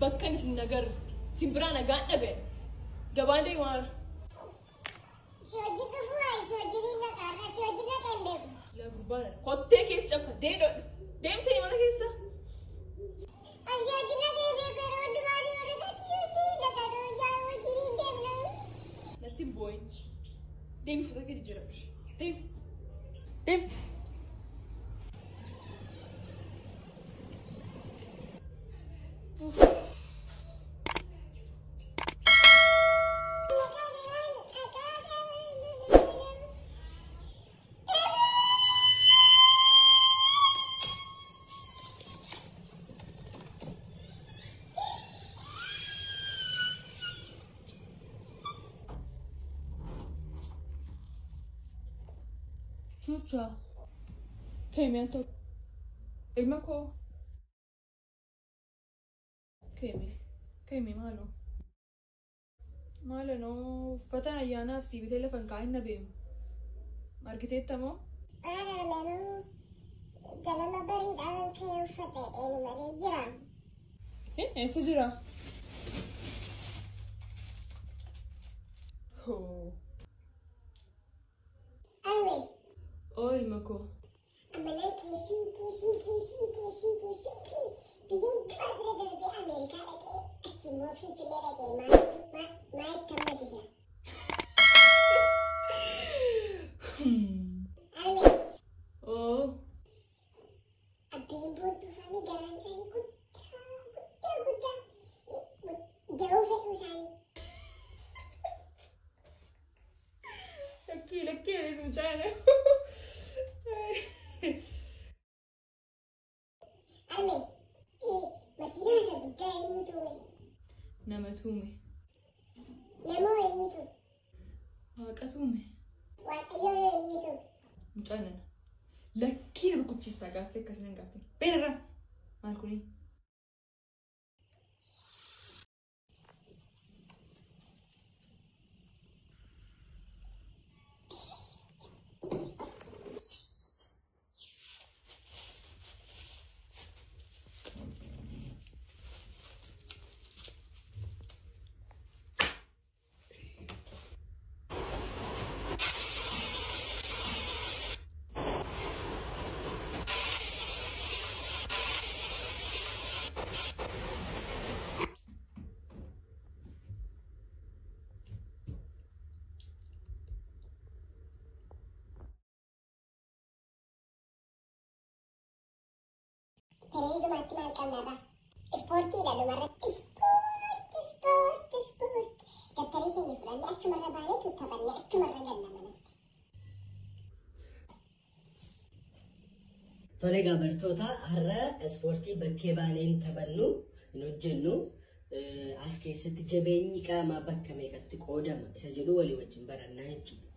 Bakka isin nagarre simbiraa nagaan dhabe gabaan deemaa. Si wajjin dhufuu haa si wajjin hin dhaqaarra si wajjin dhaqee hin beeku. Laa gurbaan kottee keessa cabsa deedodha. Deemsee mana keessa. Ani si wajjin dhaqee hin beeku yeroo hundumaa ni warra si wajjin hin dhaqaa jaa wajjin hin deemna. Natti hin boo'in. Deemi uffata kee jijjiiradhu. Deemi. Deemi. Chucha. Ka'i al tokko. Ilma koo. Ka'i. Ka'i maaloo. Maaloo noo uffata ayyaanaaf sii bitee lafa hin kaa'in na beemu. Argiteetta moo? Haadha ganama bariidhaan ka'ee uffata dheenu malee jira. Eessa jira? Hoo. Alwee. Oo ilma koo. Amalaan kee fiigee fiigee fiigee fiigee fiigee biyya hundumaa bira darbee Ameerikaa dhaqee achi immoo Finfinnee dhaqee maaltu amma jira? Alwee. Oo. Abbeen boontuu faanii garaan isaanii guddaa guddaa guddaa da'uu fedhuu isaanii. Lakkii lakkii eessa mucaan? Alwee. Makiinaa isa guddaa eenyutu uume? Nama tuume. Nama eenyutu? Waaqa tuume. Waaqayyoon eenyutu? Mucaan nana. Lakkii na rukuchiistaa gaaffii akkasii nan gaaftin. Beenarraa. Maal kuni? Teree dhumaatti maal qabnaadha? Ispoortiidha dhumarratti. Ispoort, ispoort, ispoort. Dabtarii keenya fudhannee achumarra baanee tuuttafannee achumarra galla manatti. Tole egaa barattoota har'a ispoortii bakkee baaneen taphannu hin hojjennu. As keessatti jabeenyi qaamaa bakka meeqatti qoodama isa jedhu walii wajjin barannaa jechuudha.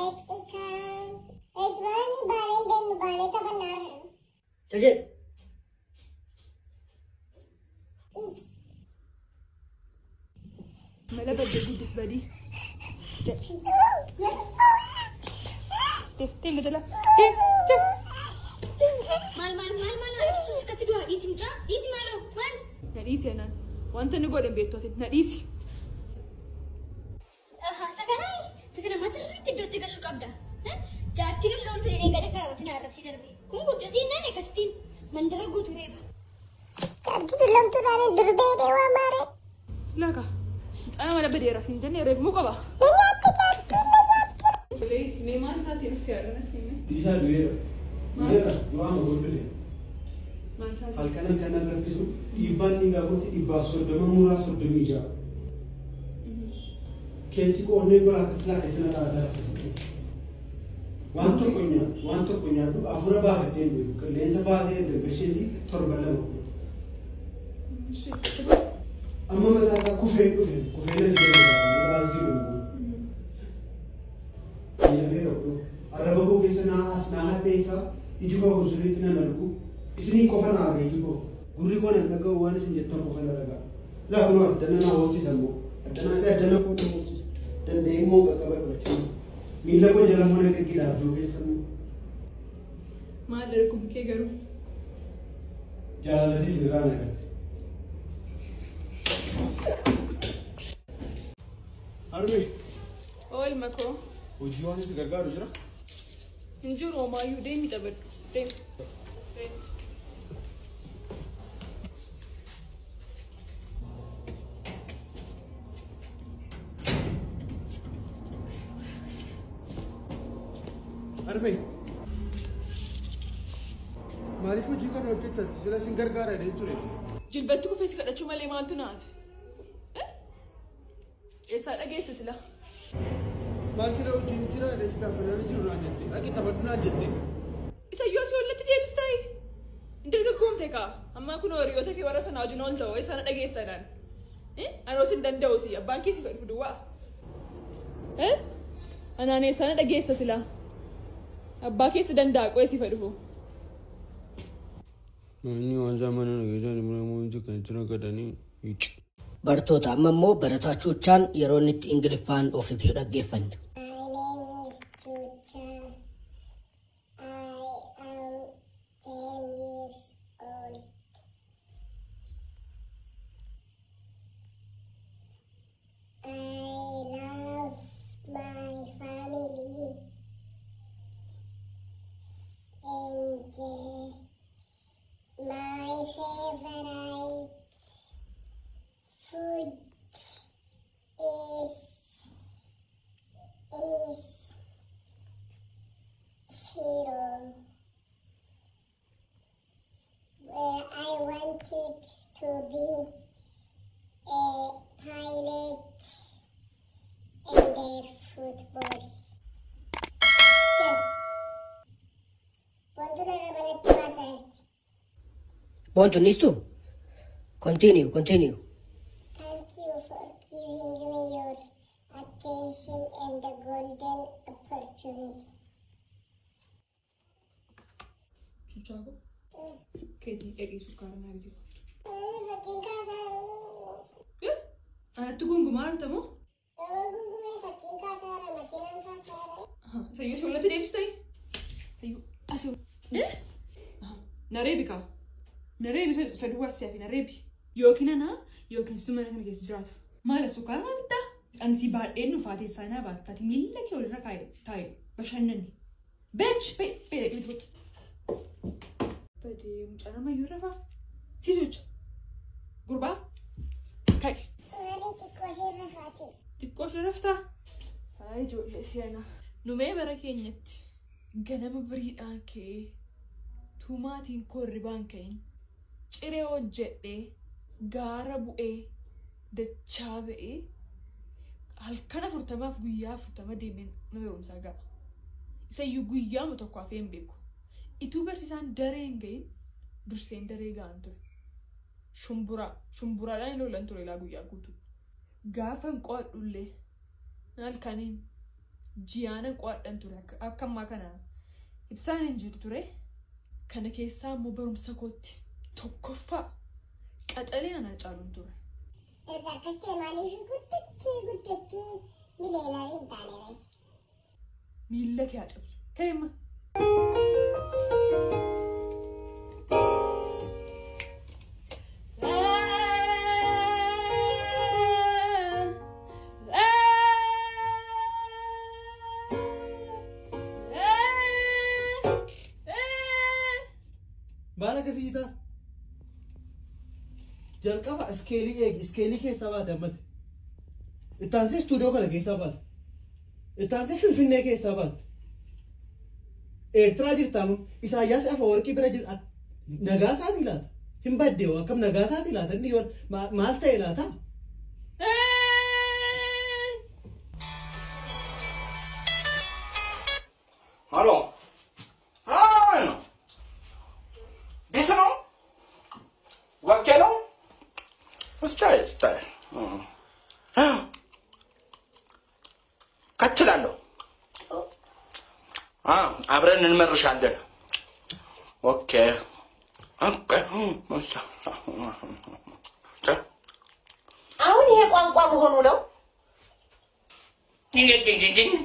Eecikaan, eecibaanii baanee deemnu baanee taphannaa. Jajee. Iji. Mala baddee guddis badii. Deem jala. Deem deem. Maal maal maal maal haadha sikkatti du'a dhiisi mucaa dhiisi maaloo maal? Na dhiisi anaan. Wanta inni godhe hin beektu ati na dhiisi. Sakanaa sakana masirriitti iddootti gashuu qabda. Jaartiin loontu jedhee gada karaawwatiin arrabsee darbe. Kun guddatee naan akkasittiin mandara guutuu reeba. Jaartii tullamtuudhaan durbee deemaa maare. Laaka. Mucaan mala badeera hin jenne reebmuu qaba. Na nyaatti jaartiin na nyaatti. Mee maal taatee dhufte yaadana hime? Dhiisaa du'eera. Du'eera du'aa ma godhufe. Maal taatee? Halkan halkan raffisu dhiibbaan dhiigaa kooti 130 muraa 36. Keessi qoonnee gola akkas laakatti na dhaadaa akkasitti. Waan tokko nyaadhu waan tokko nyaadhu afura baafadhee hin beeku qilleensa baasee hin beeku isheetii 7 2. Amma mataa isaa kufee dhufe kufee na fidee baas jiru na kun. Miidhameera kun arraba koo keessa naa as naa hadheessaa iji koo kun sirriitti nan argu isinii qofa naa arga iji koo gurri koo nan dhaga'u waan isin jettan qofa na dhaga'a. Laa kunoo addana naa hoosisa immoo addana fi addana koo na hoosisa danda'ee immoo qaqqabadhu achiin miila koo jala immoo na gaggeedha abjuu keessa immoo. Maal dargum kee garuu? Jaalalatis irraa na galte. Harmee. Oolma koo. Hojii waan itti gargaaru jira? Hin jiru homaayyuu deemi taphadhu. Deemi. Harmee. Maaliif hojii kana hojjettati? Sila sin gargaara jedhee ture. Jilbatti kufee si kadhachuu malee maaltu naate? Eessaa dhageesse sila? Maal sila hojiin jira jedhee si gaafannaan jiru naan jette. Dhaqi taphadhu naan jette. Isa iyyuu asii ollatti deebistaayi. Hin dargaggoomte kaa. Ammaa kun hiriyoota kee warra sanaa wajjin ol ta'u eessaa na dhageessa naan. Anoo sin danda'uti. Abbaan kee si fedhu duwwaa. Anaan eessaa na dhageessa sila? Abbaa kee si danda'a qo'ee si fedhu. Namni waan zamana nageessa kan kadhanii. Bartoota amma immoo barataa Chuuchaan yeroo inni itti Ingiliffaan of ibsu dhaggeeffanna. My name is Chucha. I am 10 years old. I love my family and my favorite food is shiro. Where I wanted to be a pilot and a football. Bontu nistu? Continue, continue. Thank you for giving me your attention and the golden opportunity. Chuchago? Keetii dhaqee sukkaara naa bituu qabdu. Fakkiin kaasaa. Anatti gungumaa argamu? Gungumee fakkiin kaasaara makiinaan kaasaara. Sayyoo si ollatti deebistee? Sayyoo asii. Naree bikaa. Naree isa duwwaa si hafe naree bi. Yookiin anaa yookiin situ mana kana keessa jiraata. Maala sukkaara naa bittaa? Ani si baadheen dhufaa teessaa naa baattaati miila kee walirra taa'e bashannanni. Beech! Bee! Bee! Dhaqee bitu. Badee mucaa nama iyyuu rafaa. Si socha. Gurbaa. Ka'i. Maali xiqqoo ishee rafaati? Xiqqoo ishee raftaa? Haa ijoollee seenaa. Numee bara keenyatti ganama biriidhaan ka'ee tumaatiin korribaan ka'in ciree hojjedhee gaara bu'ee dachaa ba'ee halkan 40 guyyaa 40 deemeen mana barumsaa ga'a. Isayyuu guyyaama tokko hafee hin beeku. Ituu barsiisaan daree hin gahin durseen daree ga'an ture. Shumburaadhaan hin oolan ture ilaa guyyaa guutuu. Gaafa hin qo'adhullee halkaniin ji'aana qo'adhan ture akka ammaa kana ibsaan hin jiru ture. Kana keessaa immoo barumsa kootti tokkoffaa qaxalee ana caaluun ture. Erga akkas ta'e maaliif guddattee guddattee miliyeenarii hin taane ree? Miila kee haa cabsu. Ka'imma. Maal akkasii jitaa? Jalqaba iskeelii eegi, iskeelii keessaa baate ammati. Ittaansee istuudiyoo kana keessaa baate. Ittaansee Finfinnee keessaa baate. Eertiraa jirtaa amma Isaayyaas Afawarqii bira jira. Nagaa isaatii laata? Hin baddee hoo akkam nagaa isaatii laata? Inni yoo maal ta'e laata? Halo. Halo. Bisa ነው? ወርቄ ነው? እስታይ እስታይ ከችላለሁ። አብረን እንመርሻለን። ኦኬ ኦኬ። አሁን ይሄ ቋንቋ መሆኑ ነው።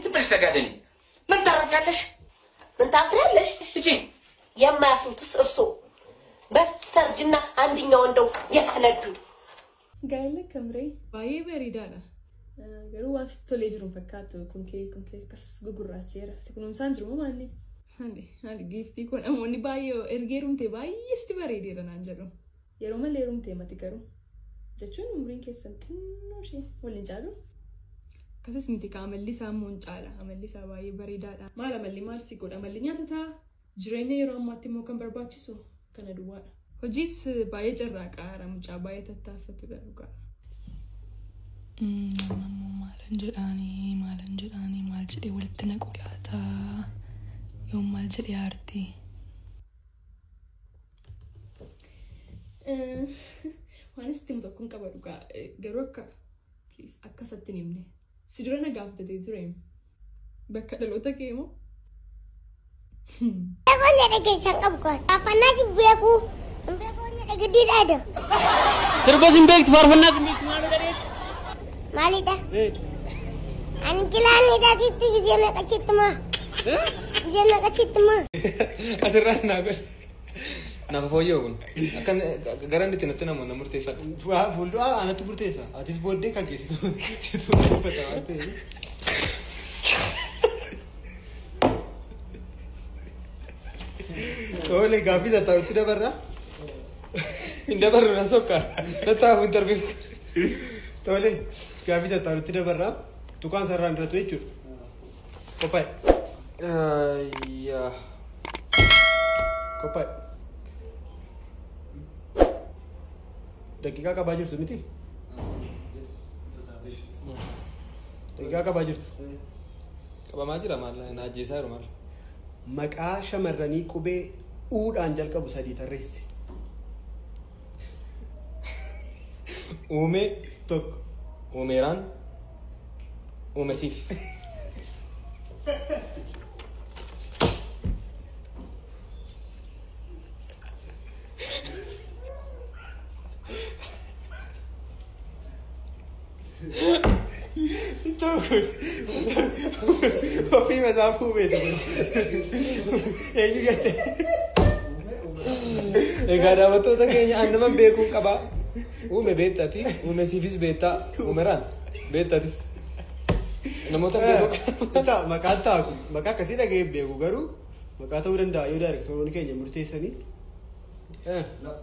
ትንሽ ተጋደኒ። ምን ታረፊያለሽ? ምን ታፍሪያለሽ? የማያፍሩትስ እርሶ በስተርጅና አንድኛው እንደው የፈነዱ Gaa'ela kamree baay'ee bareedaadha. Garuu waan sitti tolee jiru hin fakkaatu kun kee akkas gugurraacheera. Si kunuunsaan jiru moo maalli? Haali giiftii koo namoonni baay'ee erga heerumtee baay'ee sitti bareedeera naan jedhu. Yeroo malee heerumtee mati garuu. Jechuun umriin keessan xinnoo ishee waliin caalu. Akkasis miti ka amalli isaa immoo hin caala. Amalli isaa baay'ee bareedaadha. Maal amalli maal si godha? Amalli nyaata ta'a. Jireenya yeroo ammaatti immoo kan barbaachisu kana duwwaadha. Hojiis baay'ee carraaqaa mucaa baay'ee tattaaffatudha dhugaa. Ammoo maalan jedhaanii maal jedhee walitti naqu laata? Yoom maal jedhee aartii? Waan asitti himu tokkoon qaba dhugaa. Garuu akka akka isatti hin himne. Si dura na gaafatee ture. Bakka dhaloota kee moo? Beekoon jedhe keessan qabu kun. Faarfannaas hin beeku. Beekoon jedhe giddiidhaadha. Sirbas hin beektu, faarfannaas hin beektu, maaloo dhareetti? Maalidha? Ani kilaanidha sitti gisee meeqa sitti maa? Gisee meeqa sitti maa? Asirraan naa godhe. Naaf fooyya'u kun. Akkan gara inni itti natti namoonni murteeffadha. Fuuldura anatu murteessa. Atis booddee kan keessattuu murteeffata waan ta'eef. Tole gaaffii sattaarutti dabarra. Hin dabarru na sokka. Nattaafu hin darbiif. Tole gaaffii sattaarutti dabarra. Tuqaan sararaan irratti jechuudha. Qophaa'e. Qophaa'e. Daqiiqaa qabaa jirtu miti? Daqiiqaa qabaa jirtu. Qabamaa jira maal na ajjeesaa jiru maal? Maqaa shamarranii qubee uudhaan jalqabu sadii tarreessi. Uumee tokko. Uumeeraan. Uumesiif. Ofii masaa fuumeetu. Eenyu jette? Egaa daawwattoota keenya aan nama beekuun qaba. Uume beektati, uumesiifis beektaa, uumeraan beektatis. Namoota beekuu qaba. Maqaan ta'a kun maqaa akkasii dhaga'ee beeku garuu maqaa ta'uu danda'a yoo daayirektoroonni keenya murteessanii.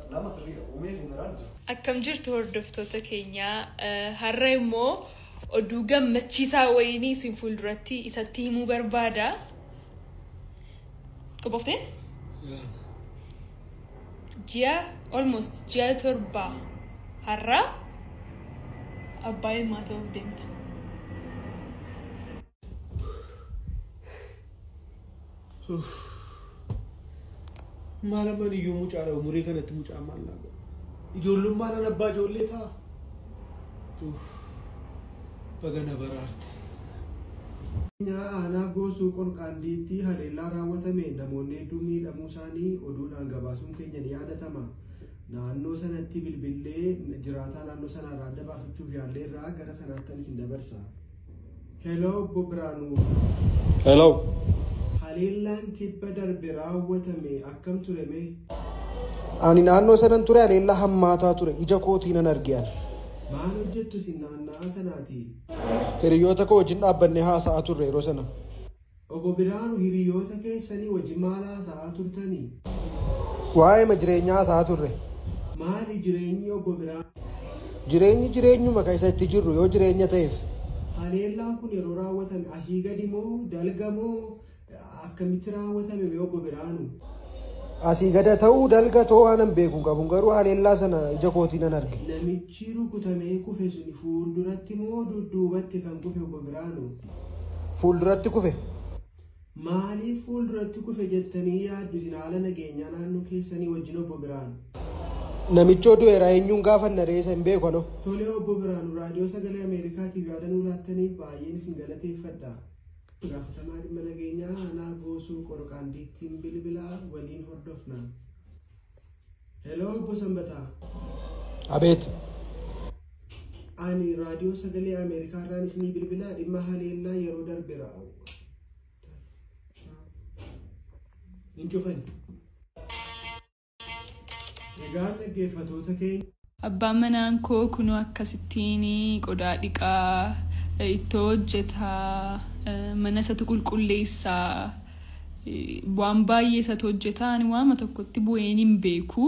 Lama sirriidha. Uumee fi uumeraan jiru. Akkam jirtu hordoftoota keenyaa har'a immoo oduu gammachiisaa wayinii isin fuulduratti isatti himuu barbaada. Qophooftee? Ji'a almost ji'a 7 har'a abbaa ilmaa ta'uuf deemta. Maal ammaan iyyuu mucaadha umurii kanatti mucaa maal naa godha? Ijoollummaan abbaa ijoollee ta'a. Bagana baraarte. Aanaa goosuu qonqaandiitti haleellaa raawwatame namoonni hedduu miidhamuu isaanii oduudhaan gabaasuun keenya ni yaadatama. Naannoo sanatti bilbillee jiraataa naannoo sanarraa adda baafachuuf yaalleerraa gara sanaatti isin dabarsa. Hello obbo Biraanuu. Hello. Haleellaan tibba darbe raawwatame akkam ture mee? Ani naannoo sanan ture haleellaa hammaataa ture ija kootiin nan arge ani. Maal hojjettu isin naanna'aa sanaati? Hiriyoota koo wajjin dhaabbannee haasa'aa turre yeroo sana. Obbo Biraanuu hiriyoota keessanii wajjin maal haasa'aa turtanii? Waa'ee jireenyaa haasa'aa turre. Maali jireenyi obbo Biraanuu? Jireenyi jireenyuma kan isa itti jirru yoo jireenya ta'eef. Haleellaan kun yeroo raawwatame asii gadi moo dalga moo akkamitti raawwatame mee obbo Biraanuu? Asii gada ta'uu dalga ta'uu waan hin beeku qabu garuu haleellaa sana ija kootiin nan arge. Namichi rukutamee kufe suni fuulduratti moo dudduubatti kan kufe obbo Biraanuu? Fuulduratti kufe. Maaliif fuulduratti kufe jettanii yaaddu isin haala nageenyaa naannoo keessanii wajjin obbo Biraanuu? Namichi du'eera eenyuun gaafanna reessa hin beeku anoo. Tole obbo Biraanuu raadiyoo sagalee Ameerikaatiif yaada nuu laattaniif baay'een isin galateeffadha. Gaafatamaa dhimma nageenyaa aanaa goosuu qorqaandiittiin bilbilaa waliin hordofna. Heloo obbo Sanbataa. Abeet. Ani raadiyoo sagalee Ameerikaa irraan isinii bilbilaa dhimma haleellaa yeroo darbe raa'u. Hin cufani. Egaa dhaggeeffattoota keenya. Abbaan manaan koo kunoo akkasittiin qodaa dhiqaa Ittoo hojjetaa, mana isatu qulqulleessaa, waan baay'ee isatu hojjetaa. Ani waama tokkotti bu'een hin beeku.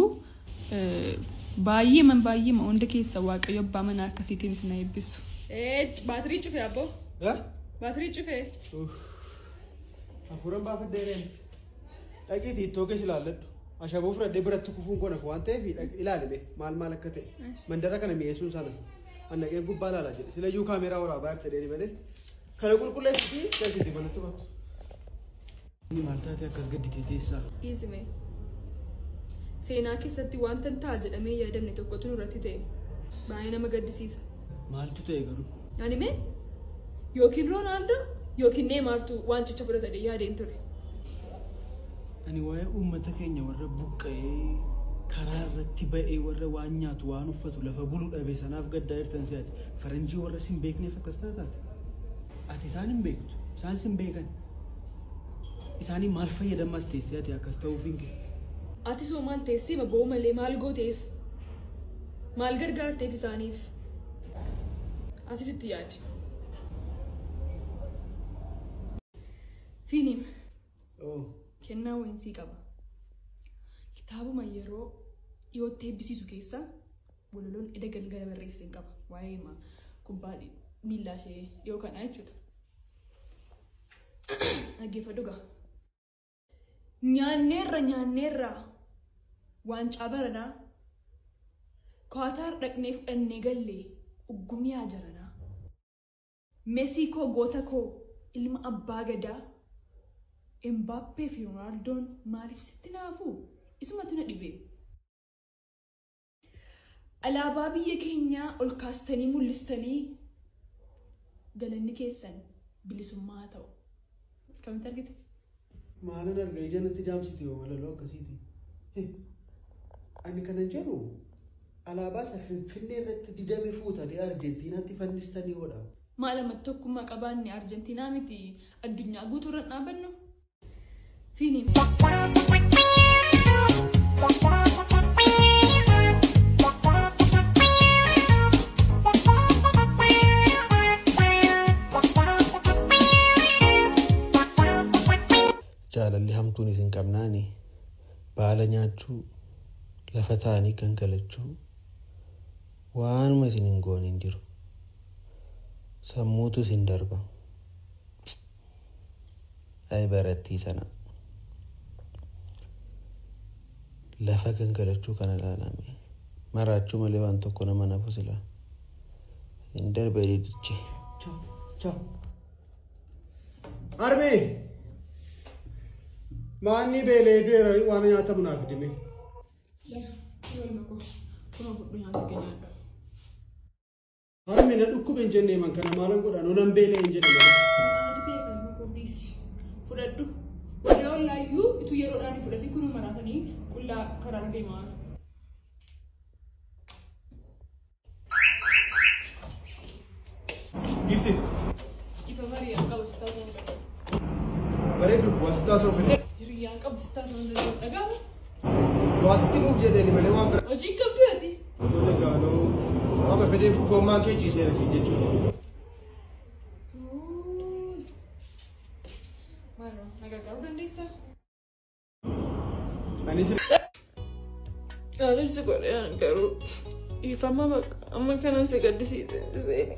Baay'ee man baay'ee hunda keessa Waaqayyo abbaa manaa akkasiitiin isin haa eebbisu. Baatirii cufee abboo. Baatirii cufee. Hafuuraan baafadhee dhaqiitii ittoo keessa ilaalladhu. Ashaboo fudhadhee biratti kufuun koo nafu waan ta'eef ilaalime maal maal akka ta'e mandara kana mi'eessuun isaa nafu. Annaqee gubbaa ilaalaa jedhe silayyuu kaameeraa waraabaa jirta jedhee malee kana qulqulleessitii galchiti manatti bakka. Maal taate akkas gadditee teessaa? Dhiisime. Seenaa keessatti wanta hin ta'a jedhamee yaadamne tokkotu nurratti ta'e. Baay'ee nama gaddisiisa. Maaltu ta'e garuu? Ani mee yookiin Roonaaldoo yookiin Neemaartu waancicha fudhatanii yaadeen ture. Ani waa'ee uummata keenya warra buqqa'ee karaa irratti ba'ee warra waan nyaatu waan uffatu lafa bulu dhabe sanaaf gaddaa jirtan si'aati. Faranjii warra sin beekneef akkas taataati. Ati isaan hin beektu. Isaan sin beekan. Isaanii maal fayyadamas teessee ati akkas ta'uuf hin kee? Ati soo maal teessee bo'oo malee maal gooteef? Maal gargaarteef isaaniif? Ati sitti yaadi. Siiniim. Kennaa wayinsii qaba. Kitaabuma yeroo dhiyootti eebbisiisu keessa walaloon eda galgala barreesseen qaba. Waa'ee kubbaa miillaa ishee dhiyoo kanaa jechuudha. Dhaggeeffadhu gaa. Nyaanneerra nyaanneerra waancaa baranaa Qaataar dhaqnee fudhannee galle uggumiyaa jaranaa. Meesii koo goota koo ilma abbaa gadaa Mbappee fi Roonaaldoon maaliif sitti naafuu? Isumatu na dhibe. Alaabaa biyya keenyaa ol kaastanii mul'istanii galanni keessan bilisummaa haa ta'u. Kamitti argite? Maalan arga ija natti jaamsite yoo walaloo akkasiiti. Ani kanan jedhu alaabaa isa Finfinnee irratti didame fuutanii Arjentiinaatti fannistanii hodha. Maal ammatti tokkummaa qabaanne Arjentiinaa miti addunyaa guutuu irra dhaabannu? Siiniim. Jaalalli hamtuun isin qabnaani baala nyaachuu lafa taa'anii gangalachuu waanuma isin hin goone hin jiru. Sammuutu isin darba. Ay barattii sana. Lafa gangalachuu kana ilaalame maraachuu malee waan tokko nama nafu sila hin darbe didiche. Armee! Maanni beelee du'eera waan nyaatamu naaf fidime. Harmi na dhukkube hin jennee man kana maalan godha nunan beelee hin jenne malee. Anatu beeka ilma koo dhiisi. Fudhadhu. Warri ollaayyuu ituu yeroodhaan fudhatee kunuu maraatanii qullaa karaarra deemaa jiru. Gifti. Ifa mari'aan qabu si taasisuu danda'u. Bareedu waa si taasisuu fedhe. Hiriyyaan qabdu si taasisuu danda'u dhagaamu. Waa sitti nuuf jedheeni malee waan bira. Hojii qabdu ati. Tole gaanoo amma fedheefu gommaan kee ciiseera siin jechuudha. Maaloo na gargaaruu dandeessaa? Anis. Anis si godhee garuu dhiifama bakka amma kanan si gaddisiise seeni.